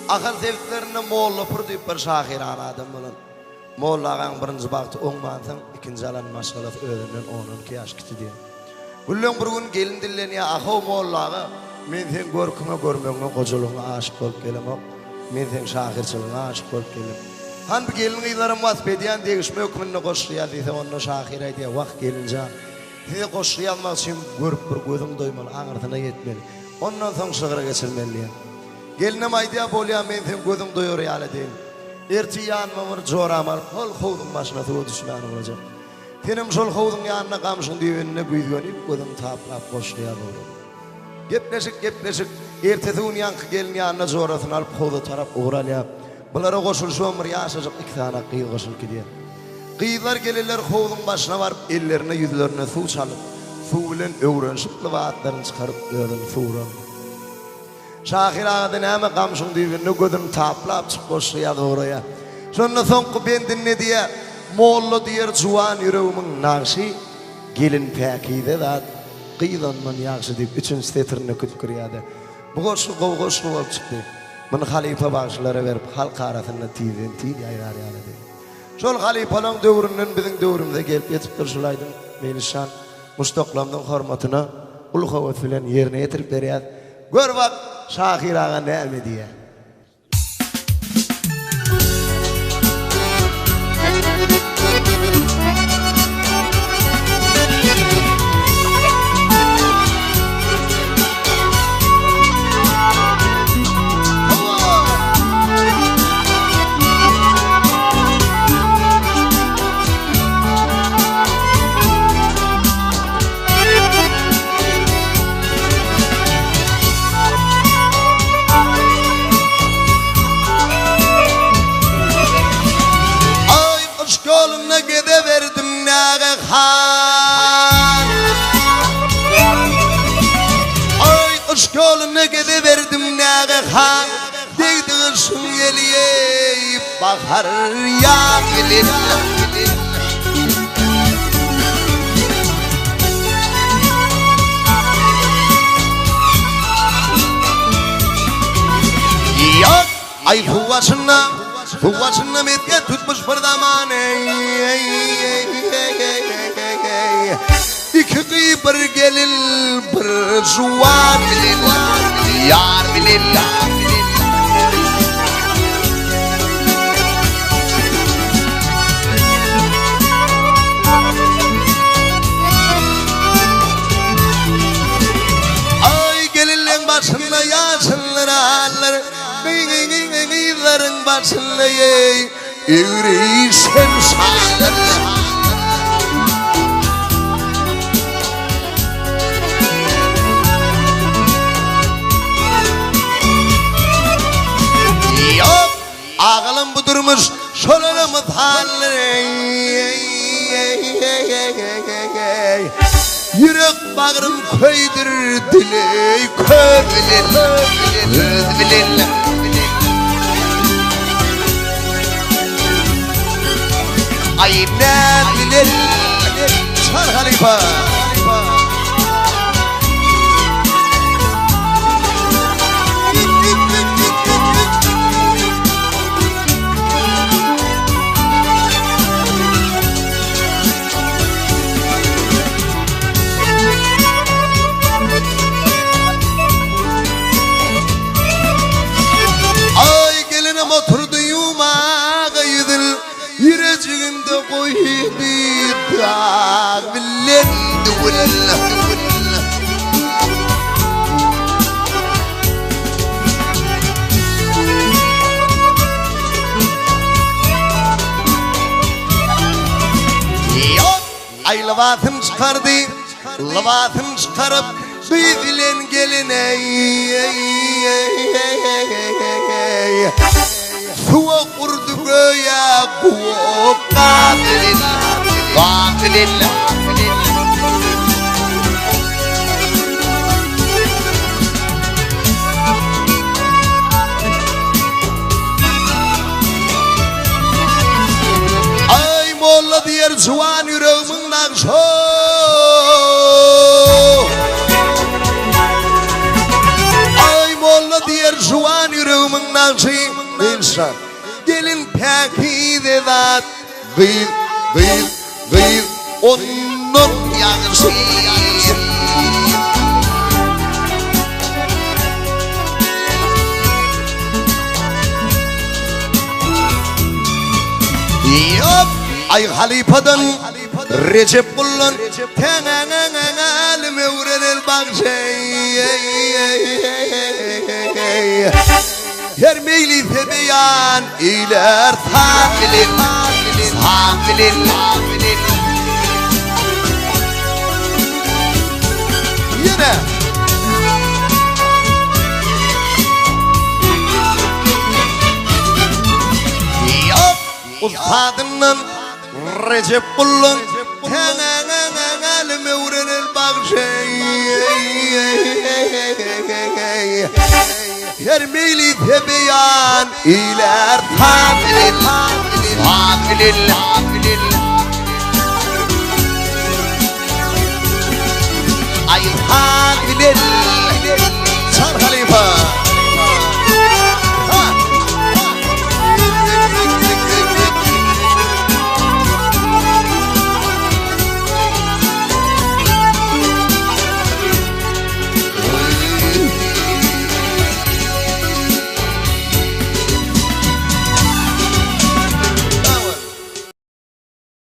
Ahal sebitlerinde Molla Pür diýip bir şahyrana adam bolan. Molla agaň birinji bagty oňmansoň, ikinji alan maşgalasy özünden on-on iki ýaş kiçi diýen. Günleň bir gün gelin dillenýär, Ahow molla aga, men seň görküňe, görmegiňe, gojalygyňa aşyk bolup gelemok. Men seň şahyrçylygyňa aşyk bolup geldim. Han bu gelin-gyzlaram wasp edýän degişme hökmünde goşgy ýaz diýse, onda şahyr aýdýar, Wah, gelinjan, size goşgy ýazmak üçin görüp bir gözüň doýmaly, aňyrsyna ýetmeli. Ondan soň şygra geçirmeli diýýär. Gelinem aýdýar, Bolýa, men seň gözüň doýar ýaly edeýin. Ertir ýanyma bir joramy alyp, hol howzuň başyna suwa düşmäne ugrajak. Senem şol howzuň ýanynda gamşyň düýbünde güýzgenip, gözüňi taplap goşgy ýaz oglan. Gepleşik, gepleşik. Ertesi gün ýaňky gelin ýanyna jorasyny alyp howza tarap ugur alýar. Bulara goşulyşybam bir ýaşajyk iki sany gyz goşulyp gidýär. Gyzlar gelinler howzuň başyna baryp ellerine ýüzlerine suw çalyp, suw bilen öwrenişip lybaslaryny çykaryp özüni suwran. Şahyr aga-da näme gamşyň düýbünde gözüni taplap çyk goşgy ýazyp ugraýar. Şonda soňky bendinde diýýär, Molla diýer juwan ýüregimiň nagşy, Gelin päkize zat, gyz ondan ýagşy diýip üçünji setirinde kütkürýär-de. Bu goşgy gowy goşgy bolup çykdy. Muny halypa bagşylara berip halk arasynda tizden-tiz ýaýrar ýalydy. Şol halypalaň döwründen biziň döwrümize gelip ýetipdir şul aýdym Meýlisjan. Muşdaklarymyzyň hormatyna uly höwes bilen ýerine ýetirip berýäs. Gör bak, şahyr aga näme diýýär. Aý yşk ýolunda gezeberdim nägehan Aý yşk ýolunda gezeberdim nägehan Degdi gyşyň ýeli eý bahar ýaz bilen. Ýok, aý suw başynda, suw başynda mesge tutmuş bir zaman eý, eý, eý, eý, eý, eý, eý. Iki gyz bir gelin bir juwan bilen, ýar bilen. Aý gelinleň başynda ýaşyllar allar, Gyzlaryň başynda eý egri şemşalar. Ýok, agalam bu durmuş şolara mysaldyr eý. Ýürek bagrym köýdür dili köz bilen, köz bilen. Aý näz bilen, çal halypa. Aý gelinim oturdy ýumaga ýüzün Ýürejiginde goýdy dag bilen düwün. Aý lybasyn çykardy, lybasyn çykaryp, gyz bilen geline Suwa urdy göýä guwuk gaz bilen, gaz bilen. Aý molla diýer juwan ýüregimiň nagşy Aý molla diýer juwan ýüregimiň. nagşy Dynçlar. Gelin päkize zat, gyz, gyz, gyz ondan ýagşy. Ýok, aý halypadan Rejep gullan täňäňäňäňälim öwrenel bagşy. Her meýlise beýan eýlär saz bilen, saz bilen. Ýene. Ýok, ussadyndan Rejep gullan täňäňäňäňälim öwrenel bagşy. Her meýlise beýan eýlär saz bilen, saz bilen.